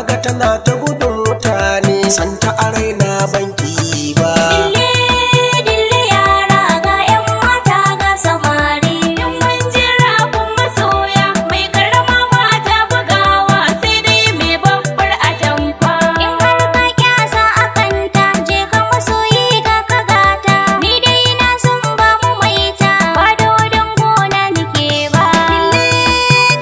Naga tana ta gudun mutane, santa a raina banki ba. Dille dille yara ga 'yan mata ga samari. In mun jira kun masoya, mai karama ba ta bugawa sai dai mai babbar atamfa. In har ka kyasa a kanta, je ka masoyi ga ka gata. Ni dai na san ba mu maita, ba dodon gona nike ba. Dille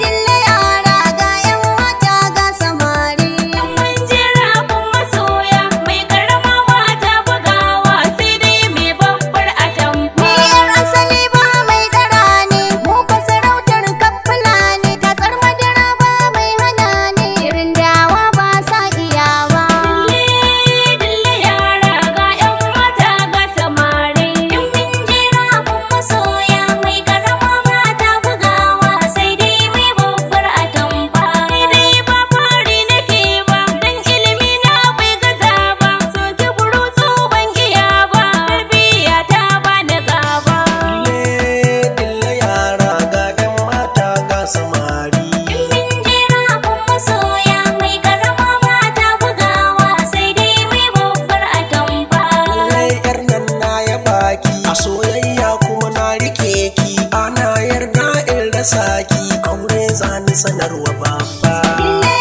dille yara ga 'yan mata ga samari. In mun jira kun masoya, mai karama ba ta bugawa sai dai mai babbar atamfa. Ni yar asali ba mai dara ne, mu fa sarautar kafula ne, tatsar madara ba mai hana ne, irin dawa ba sa iyawa. Dille dille yara ga 'yan mata ga samari. In mun jira kun masoya, mai karama ba ta bugawa sai dai mai babbar atamfa. Ni dai ba fari nake ba, dan ilimi na bai gaza ba, soki burutsu ban iya ba, tarbiyya ta ba na gaba. Dille dille yara ga 'yan mata ga samari. In mun jira kun masoya, mai karama ba ta bugawa sai dai mai babbar atamfa. Lallai yar nan na ya baki, a soyayya kuma na rike ki. Ana yarda in rasa ki, aure zani sanarwa babba. Dille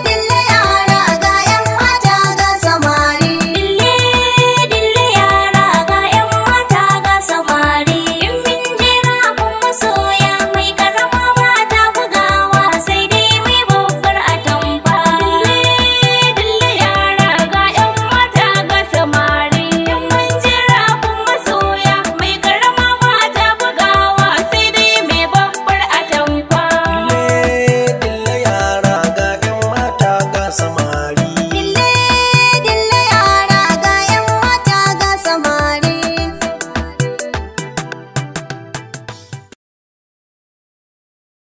dille yara ga 'yan mata ga samari. Dille dille yara ga 'yan mata ga samari. In mun jira kun masoya, mai karama ba ta bugawa sai dai mai babbar atamfa. Dille dille yara ga 'yan mata ga samari. In mun jira kun masoya, mai karama ba ta bugawa sai dai mai babbar atamfa. Dille dille yara ga 'yan mata ga samari.